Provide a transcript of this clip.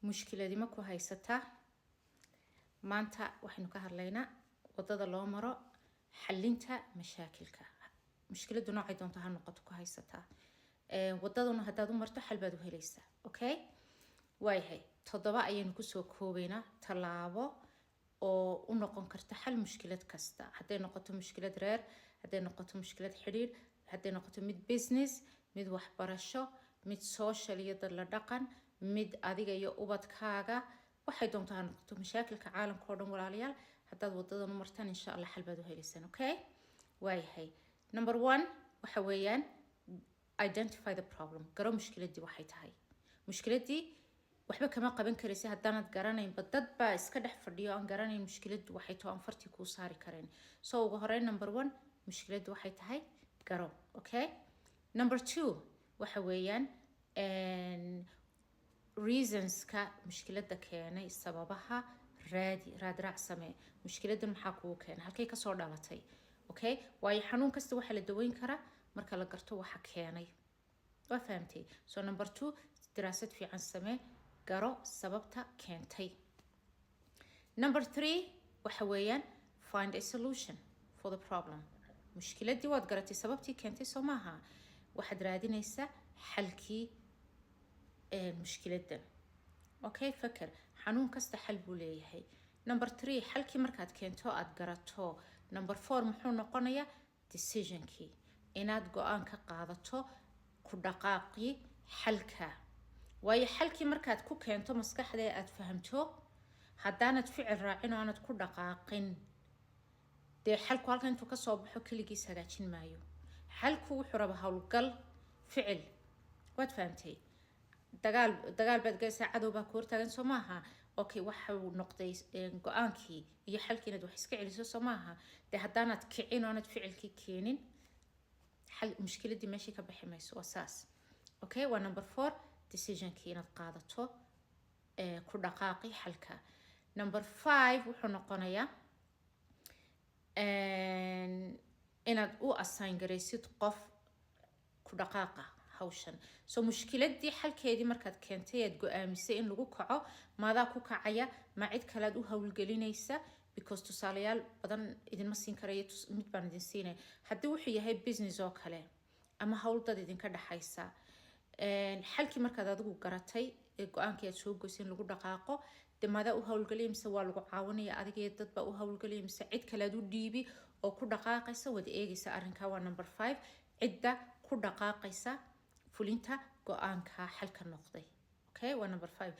Mushkiladima ku haysataa? Maanta waxaynu ka hadlaynaa wadada loo maro xalinta mashaakilka. Mushkiladu noocay doonto ha noqoto, ku haysataa, wadaduna haddaad u marto xal baad u helaysaa. Okay, waayahay, toddoba ayaynu kusoo koobaynaa tallaabo oo u noqon karta xal mushkilad kasta, hadday noqoto mushkilad reer, hadday noqoto mushkilad xidhiidh, hadday noqoto mid business, mid waxbarasho, mid social iyo dad la dhaqan, mid adiga iyo ubadkaaga, waxay doonto ha noqoto. Mashaakilka caalamka oo dhan, walaalayaal, haddaad wadadan u martaan, insha Allah xal baad u helaysaan. Okay, waayahay, number one waxa weeyaan identify the problem. Garo mushkiladii waxay tahay. Mushkiladii waxba kama qaban karaysa haddaanad garanaynba. Dad baa iska dhex fadhiyo aan garanayn mushkiladdu waxay taho, aan fartii kuu saari kareen. So ugu horeyn, number one, mushkiladdu waxay tahay garo. Okay, number two waxa weeyaan reasonska mushkiladda keenay, sababaha raadi, raadraac samee. Mushkiladdan maxaa kugu keenay? Halkay kasoo dhalatay? Okay, waayo xanuun kasta waxaa la daweyn karaa marka la garto waxa keenay. Waa fahamtay? So number two, daraasad fiican samee, garo sababta keentay. Number three waxa weeyaan find a solution for the problem. Mushkiladdii waad garatay, sababtii keentay, soo maaha? Waxaad raadinaysaa xalkii mushkiladdan. Okay, faker, xanuun kasta xal buu leeyahay. Number three, xalkii markaad keento, aad garato, number four muxuu noqonayaa? Decisionkii, inaad go-aan ka qaadato ku dhaqaaqii xalka. Waayo xalkii markaad ku keento maskaxda ee aad fahamto, haddaanad ficil raacin oo aanad ku dhaqaaqin, dee xalku halkan intuu kasoo baxo keligiis hagaajin maayo. Xalku wuxuu rabaa howlgal, ficil. Waad fahamtay? Dagaal, dagaal baad galaysaa, cadow baa ku hortaagan, soo maaha? Okay, waxau noqday go-aankii iyo xalkii inaad wax iska celiso, soo maaha? Dee haddaanaad kicin oonad ficilkii keenin, xal mushkiladii meeshii ka bixi mayso. Waa saas. Okay, waa number four, decisionkii inaad qaadato, ku dhaqaaqi xalka. Number five wuxuu noqonayaa inaad u assign garaysid qof ku dhaqaaqa hawshan. So mushkiladii xalkeedii markaad keentay, aad go-aamisay in lagu kaco, maadaa ku kacaya ma cid kalead u howlgelinaysa? Because tusaalayaal badan idinma siin karayo, mid baan idin siinaya. Haddii wuxuu yahay business oo kale ama hawl dad idinka dhexaysa, xalkii markaad adigu garatay ee go-aankii aad soo goysay in lagu dhaqaaqo, dee maadaa u howlgelaya mise waa lagu caawinaya adiga dad baa u howlgelaya mise cid kalead u dhiibi oo ku dhaqaaqaysa? Waad eegaysa arrinkaa. Waa number five, cidda ku dhaqaaqaysa fulinta go-aanka xalka noqday. Okay, waa number five.